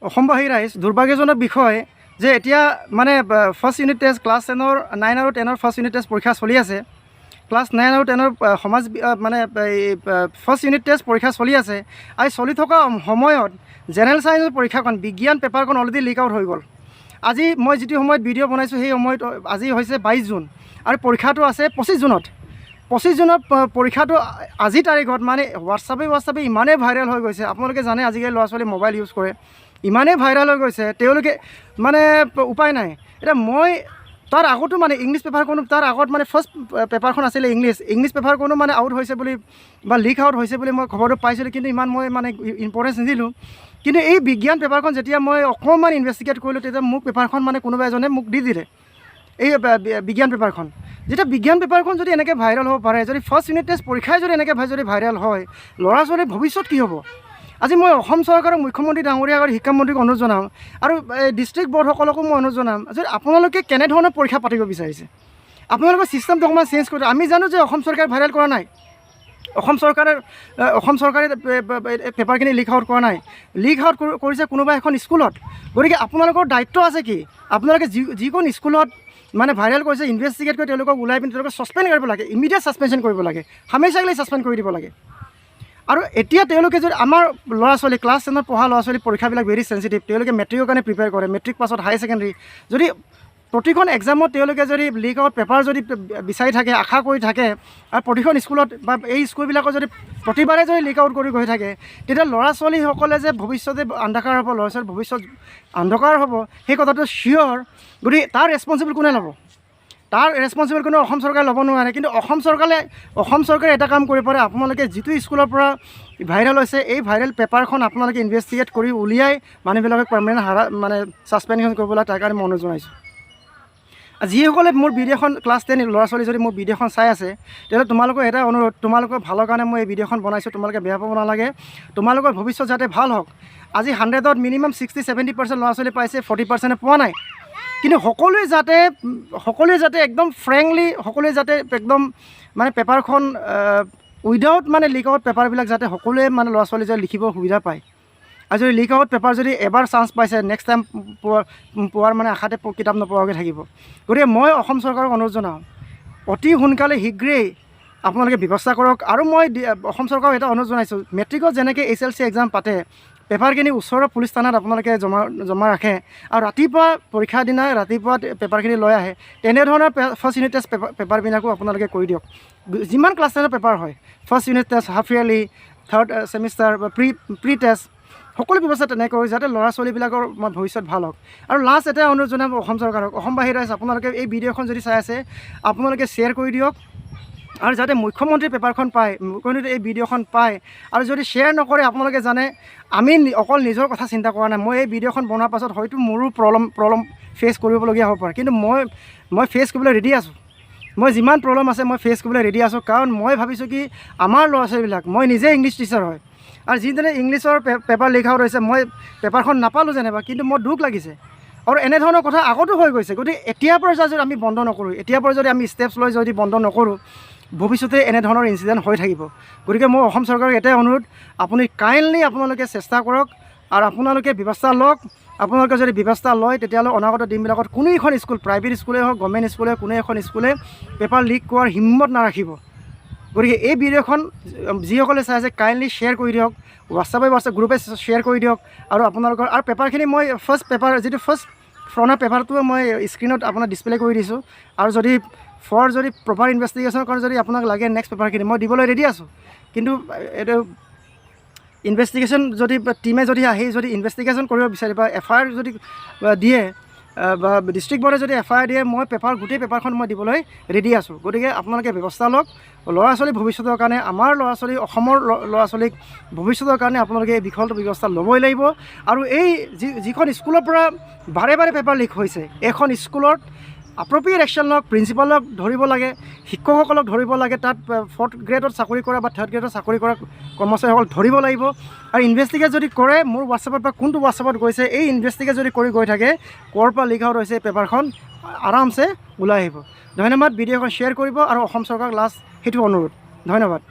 অসমবাসী ৰাইজ, দুৰ্ভাগ্যজনক বিষয় যে এতিয়া মানে ফাৰ্ষ্ট ইউনিট টেষ্ট, ক্লাছ 10ৰ, 9 আৰু 10ৰ ফাৰ্ষ্ট ইউনিট টেষ্ট পৰীক্ষা চলি আছে। ক্লাছ 9 আৰু 10ৰ সমাজ মানে এই ফাৰ্ষ্ট ইউনিট টেষ্ট পৰীক্ষা চলি আছে আৰু চলি থকা সময়ত জেনেৰেল ছায়েন্সৰ পৰীক্ষাখন, বিজ্ঞান পেপাৰখন অলৰেডি লিক আউট হৈ গ'ল। আজি মই যিটো সময়ত ভিডিঅ' বনাইছোঁ, সেই সময়ত আজি হৈছে 22 জুন আৰু পৰীক্ষাটো আছে 25 জুনত। 25 জুনত পৰীক্ষাটো আজিৰ তাৰিখত মানে হোৱাটছআপে হোৱাটছআপে ইমানেই ভাইৰেল হৈ গৈছে। আপোনালোকে জানে, আজিকালি ল'ৰা ছোৱালী মোবাইল ইউজ কৰে। ইমানেই ভাইৰেল হৈ গৈছে, তেওঁলোকে মানে উপায় নাই। এতিয়া মই তাৰ আগতো মানে ইংলিছ পেপাৰখনো, তাৰ আগত মানে ফাৰ্ষ্ট পেপাৰখন আছিলে ইংলিছ, ইংলিছ পেপাৰখনো মানে আউট হৈছে বুলি বা লিক আউট হৈছে বুলি মই খবৰটো পাইছিলোঁ, কিন্তু ইমান মই মানে ইম্পৰ্টেঞ্চ নিদিলোঁ। কিন্তু এই বিজ্ঞান পেপাৰখন যেতিয়া মই অকণমান ইনভেষ্টিগেট কৰিলোঁ, তেতিয়া মোক পেপাৰখন মানে কোনোবা এজনে মোক দি দিলে। এই বিজ্ঞান পেপাৰখন যেতিয়া, বিজ্ঞান পেপাৰখন যদি এনেকৈ ভাইৰেল হ'ব পাৰে, যদি ফাৰ্ষ্ট ইউনিট টেষ্ট পৰীক্ষাই যদি এনেকৈ যদি ভাইৰেল হয়, ল'ৰা ছোৱালীৰ ভৱিষ্যত কি হ'ব? আজি মই অসম চৰকাৰৰ মুখ্যমন্ত্ৰী ডাঙৰীয়া আৰু শিক্ষামন্ত্ৰীক অনুৰোধ জনাম আৰু এই ডিষ্ট্ৰিক্ট বৰ্ডসকলকো মই অনুৰোধ জনাম যে আপোনালোকে কেনেধৰণৰ পৰীক্ষা পাতিব বিচাৰিছে? আপোনালোকৰ ছিষ্টেমটো অকণমান চেঞ্জ কৰি। আমি জানো যে অসম চৰকাৰে ভাইৰেল কৰা নাই, অসম চৰকাৰে পেপাৰখিনি লিক আউট কৰা নাই। লিক আউট কৰিছে কোনোবা এখন স্কুলত। গতিকে আপোনালোকৰ দায়িত্ব আছে কি, আপোনালোকে যিকোনো স্কুলত মানে ভাইৰেল কৰিছে, ইনভেষ্টিগেট কৰি তেওঁলোকক ওলাই পিনি তেওঁলোকক ছাছপেণ্ড কৰিব লাগে, ইমিডিয়েট ছাছপেনশ্যন কৰিব লাগে, হামেশাগলি ছাছপেণ্ড কৰি দিব লাগে। আৰু এতিয়া তেওঁলোকে যদি আমাৰ ল'ৰা ছোৱালী, ক্লাছ 10ত পঢ়া ল'ৰা ছোৱালী পৰীক্ষাবিলাক ভেৰি চেঞ্চিটিভ। তেওঁলোকে মেট্ৰিকৰ কাৰণে প্ৰিপেয়াৰ কৰে, মেট্ৰিক পাছত হায়াৰ ছেকেণ্ডেৰী। যদি প্ৰতিখন এক্সামত তেওঁলোকে যদি লিক আউট পেপাৰ যদি বিচাৰি থাকে, আশা কৰি থাকে আৰু প্ৰতিখন স্কুলত বা এই স্কুলবিলাকত যদি প্ৰতিবাৰে যদি লিক আউট কৰি গৈ থাকে, তেতিয়া ল'ৰা ছোৱালীসকলে যে ভৱিষ্যতে অন্ধকাৰ হ'ব, ল'ৰা ছোৱালীৰ ভৱিষ্যত অন্ধকাৰ হ'ব, সেই কথাটো চিয়'ৰ। গতিকে তাৰ ৰেচপনচিবল কোনে ল'ব? তাৰ ৰেচপনচিবল কোনো অসম চৰকাৰে ল'ব নোৱাৰে। কিন্তু অসম চৰকাৰে এটা কাম কৰিব পাৰে। আপোনালোকে যিটো স্কুলৰ পৰা ভাইৰেল হৈছে, এই ভাইৰেল পেপাৰখন আপোনালোকে ইনভেষ্টিগেট কৰি উলিয়াই মানুহবিলাকক পাৰ্মানেণ্ট হাৰা মানে ছাছপেনশ্যন কৰিব লাগে, তাৰ কাৰণে মই অনুৰোধ জনাইছোঁ। আৰু যিসকলে মোৰ ভিডিঅ'খন, ক্লাছ 10 ল'ৰা ছোৱালী যদি মোৰ ভিডিঅ'খন চাই আছে, তেতিয়াহ'লে তোমালোকৰ এটা অনুৰোধ, তোমালোকৰ ভালৰ কাৰণে মই এই ভিডিঅ'খন বনাইছোঁ। তোমালোকে বেয়া পাব নালাগে। তোমালোকৰ ভৱিষ্যত যাতে ভাল হওক। আজি 100ত মিনিমাম 60-70% ল'ৰা ছোৱালী পাইছে, 40%-এ পোৱা নাই। কিন্তু সকলোৱে যাতে একদম ফ্ৰেংকলি, সকলোৱে যাতে একদম মানে পেপাৰখন উইদাউট মানে লিক আউট পেপাৰবিলাক যাতে সকলোৱে মানে ল'ৰা ছোৱালী যাতে লিখিব সুবিধা পায়। আৰু যদি লিক আউট পেপাৰ যদি এবাৰ চান্স পাইছে, নেক্সট টাইম পোৱাৰ মানে আশাতে কিতাপ নপঢ়াকৈ থাকিব। গতিকে মই অসম চৰকাৰক অনুৰোধ জনাওঁ, অতি সোনকালে শীঘ্ৰেই আপোনালোকে ব্যৱস্থা কৰক। আৰু মই অসম চৰকাৰক এটা অনুৰোধ জনাইছোঁ, মেট্ৰিকত যেনেকৈ এইচএলচি এক্সাম পাতে, পেপাৰখিনি ওচৰৰ পুলিচ থানাত আপোনালোকে জমা ৰাখে আৰু ৰাতিপুৱা পৰীক্ষাৰ দিনা ৰাতিপুৱা পেপাৰখিনি লৈ আহে, তেনেধৰণৰ ফাৰ্ষ্ট ইউনিট টেষ্ট পেপাৰবিলাকো আপোনালোকে কৰি দিয়ক। যিমান ক্লাছ 10ৰ পেপাৰ হয়, first unit test, half yearly, third semester বা প্ৰি টেষ্ট, সকলো ব্যৱস্থা তেনেকৈ কৰি যাতে ল'ৰা ছোৱালীবিলাকৰ ভৱিষ্যত ভাল হওক। আৰু লাষ্ট এটাই অনুৰোধ জনাম অসম চৰকাৰক, অসমবাসী ৰাইজ, আপোনালোকে এই ভিডিঅ'খন যদি চাই আছে, আপোনালোকে শ্বেয়াৰ কৰি দিয়ক আৰু যাতে মুখ্যমন্ত্ৰীৰ পেপাৰখন পায়, মুখ্যমন্ত্ৰী এই ভিডিঅ'খন পায়। আৰু যদি শ্বেয়াৰ নকৰে, আপোনালোকে জানে আমি অকল নিজৰ কথা চিন্তা কৰা নাই। মই এই ভিডিঅ'খন বনোৱাৰ পাছত হয়তো মোৰো প্ৰব্লেম ফেচ কৰিবলগীয়া হ'ব পাৰে, কিন্তু মই ফেচ কৰিবলৈ ৰেডি আছোঁ। মই যিমান প্ৰব্লেম আছে, মই ফেচ কৰিবলৈ ৰেডি আছোঁ। কাৰণ মই ভাবিছোঁ কি আমাৰ ল'ৰা ছোৱালীবিলাক, মই নিজে ইংলিছ টিচাৰ হয় আৰু যিদৰে ইংলিছৰ পেপাৰ লিক আউট হৈছে, মই পেপাৰখন নাপালোঁ যেনিবা, কিন্তু মোৰ দুখ লাগিছে। আৰু এনেধৰণৰ কথা আগতো হৈ গৈছে। গতিকে এতিয়াৰ পৰা যদি আমি বন্ধ নকৰোঁ, এতিয়াৰ পৰা যদি আমি ষ্টেপছ লৈ যদি বন্ধ নকৰোঁ, ভৱিষ্যতে এনেধৰণৰ ইনচিডেণ্ট হৈ থাকিব। গতিকে মোৰ অসম চৰকাৰক এটাই অনুৰোধ, আপুনি কাইণ্ডলি আপোনালোকে চেষ্টা কৰক আৰু আপোনালোকে ব্যৱস্থা লওক। আপোনালোকে যদি ব্যৱস্থা লয়, তেতিয়াহ'লে অনাগত দিনবিলাকত কোনো এখন স্কুল, প্ৰাইভেট স্কুলেই হওক, গভৰ্ণমেণ্ট স্কুলেই হওক, কোনো এখন স্কুলে পেপাৰ লিক কৰাৰ হিম্মত নাৰাখিব। গতিকে এই ভিডিঅ'খন যিসকলে চাই আছে, কাইণ্ডলি শ্বেয়াৰ কৰি দিয়ক, হোৱাটছআপে হোৱাটছআপ গ্ৰুপে শ্বেয়াৰ কৰি দিয়ক। আৰু আপোনালোকৰ আৰু পেপাৰখিনি মই ফাৰ্ষ্ট পেপাৰ, যিটো ফাৰ্ষ্ট ফ্ৰণ্টৰ পেপাৰটোৱে মই স্ক্ৰীণত আপোনাক ডিছপ্লে কৰি দিছোঁ। আৰু যদি ফৰ যদি প্ৰপাৰ ইনভেষ্টিগেশ্যনৰ কাৰণে যদি আপোনাক লাগে, নেক্সট পেপাৰখিনি মই দিবলৈ ৰেডি আছোঁ। কিন্তু এইটো ইনভেষ্টিগেশ্যন যদি টীমে যদি আহি যদি ইনভেষ্টিগেশ্যন কৰিব বিচাৰে বা এফআইআৰ যদি দিয়ে বা ডিষ্ট্ৰিক্ট বৰ্ডে যদি এফআইআৰ দিয়ে, মই পেপাৰ, গোটেই পেপাৰখন মই দিবলৈ ৰেডি আছোঁ। গতিকে আপোনালোকে ব্যৱস্থা লওক। ল'ৰা ছোৱালীৰ ভৱিষ্যতৰ কাৰণে, আমাৰ ল'ৰা ছোৱালী, অসমৰ ল'ৰা ছোৱালীক ভৱিষ্যতৰ কাৰণে আপোনালোকে এই বিকল্প ব্যৱস্থা ল'বই লাগিব। আৰু এই যিখন স্কুলৰ পৰা বাৰে বাৰে পেপাৰ লিক হৈছে, এইখন স্কুলত এপ্ৰপ্ৰিয়েট একশ্যন লওক। প্ৰিন্সিপালক ধৰিব লাগে, শিক্ষকসকলক ধৰিব লাগে, তাত ফৰ্থ গ্ৰেডত চাকৰি কৰা বা থাৰ্ড গ্ৰেডত চাকৰি কৰা কৰ্মচাৰীসকলক ধৰিব লাগিব। আৰু ইনভেষ্টিগেট যদি কৰে, মোৰ হোৱাটছএপত বা কোনটো হোৱাটছএপত গৈছে, এই ইনভেষ্টিগেট যদি কৰি গৈ থাকে, ক'ৰ পৰা লিক আউট হৈছে, পেপাৰখন আৰামছে ওলাই আহিব। ধন্যবাদ। ভিডিঅ'খন শ্বেয়াৰ কৰিব আৰু অসম চৰকাৰক লাষ্ট সেইটো অনুৰোধ। ধন্যবাদ।